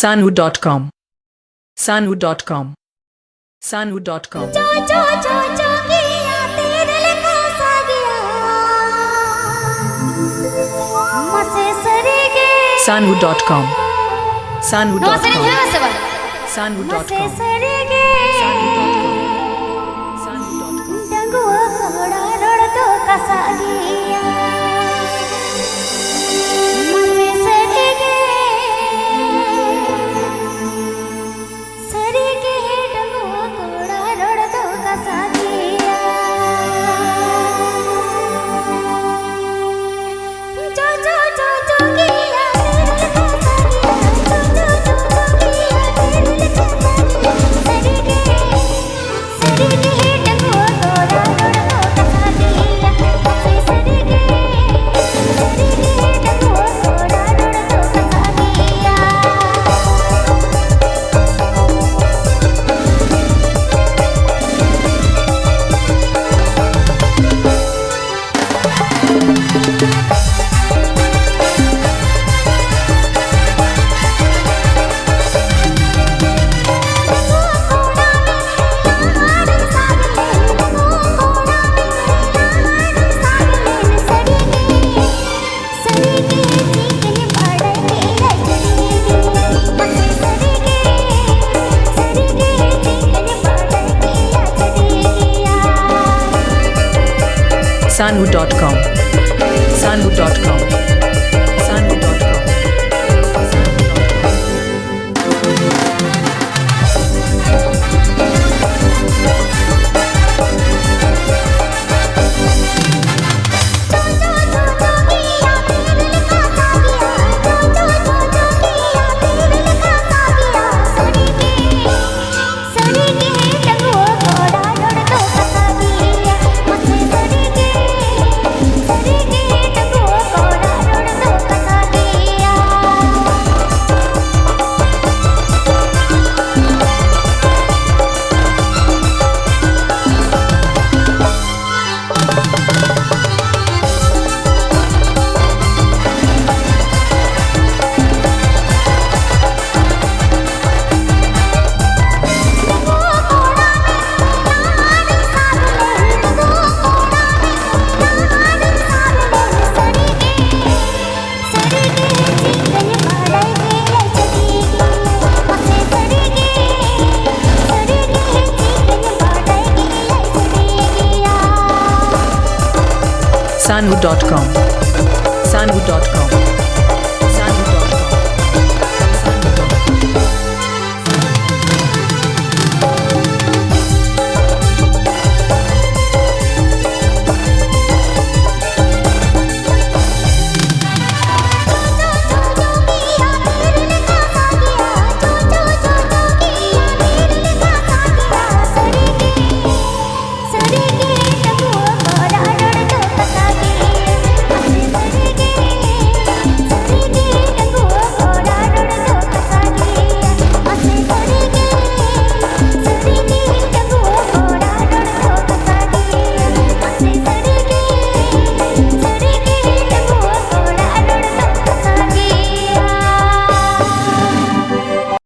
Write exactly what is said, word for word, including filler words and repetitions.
Sanu dot com. Sanu dot com. Sanu dot com. Sanu dot com. Sanu dot com. Sanu dot com. Sanu dot com. Sanu dot com. ᱰᱟᱺᱜᱩᱣᱟᱹ ᱠᱚᱲᱟ ᱨᱚᱲ ᱫᱚ ᱠᱟᱥᱟ ᱜᱮᱭᱟ᱾ ᱢᱟᱥᱮ ᱥᱟᱹᱨᱤ ᱜᱮ, ᱥᱟᱹᱨᱤ ᱜᱮ ᱰᱟᱺᱜᱩᱣᱟᱹ ᱠᱚᱲᱟ ᱨᱚᱲ ᱫᱚ ᱠᱟᱥᱟ ᱜᱮᱭᱟ᱾ ᱡᱚᱡᱚ ᱡᱚᱡᱚ ᱜᱮᱭᱟ ᱛᱮᱨᱮᱞ ᱠᱟᱥᱟ ᱜᱮᱭᱟ, ᱡᱚᱡᱚ ᱡᱚᱡᱚ ᱜᱮᱭᱟ ᱛᱮᱨᱮᱞ ᱠᱟᱥᱟ ᱜᱮᱭᱟ᱾ ᱥᱟᱹᱨᱤ ᱜᱮ, ᱥᱟᱹᱨᱤ ᱜᱮ ᱰᱟᱺᱜᱩᱣᱟᱹ ᱠᱚᱲᱟ ᱨᱚᱲ ᱫᱚ ᱠᱟᱥᱟ ᱜᱮᱭᱟ᱾ ᱥᱟᱹᱨᱤ ᱜᱮ, ᱥᱟᱹᱨᱤ ᱜᱮ ᱰᱟᱺᱜᱩᱣᱟᱹ ᱠᱚᱲᱟ ᱨᱚᱲ ᱫᱚ ᱠᱟᱥᱟ ᱜᱮᱭᱟ᱾ Sanu dot com. Sanu dot com. Sanu dot com. Sanwood dot com. Sanwood dot com.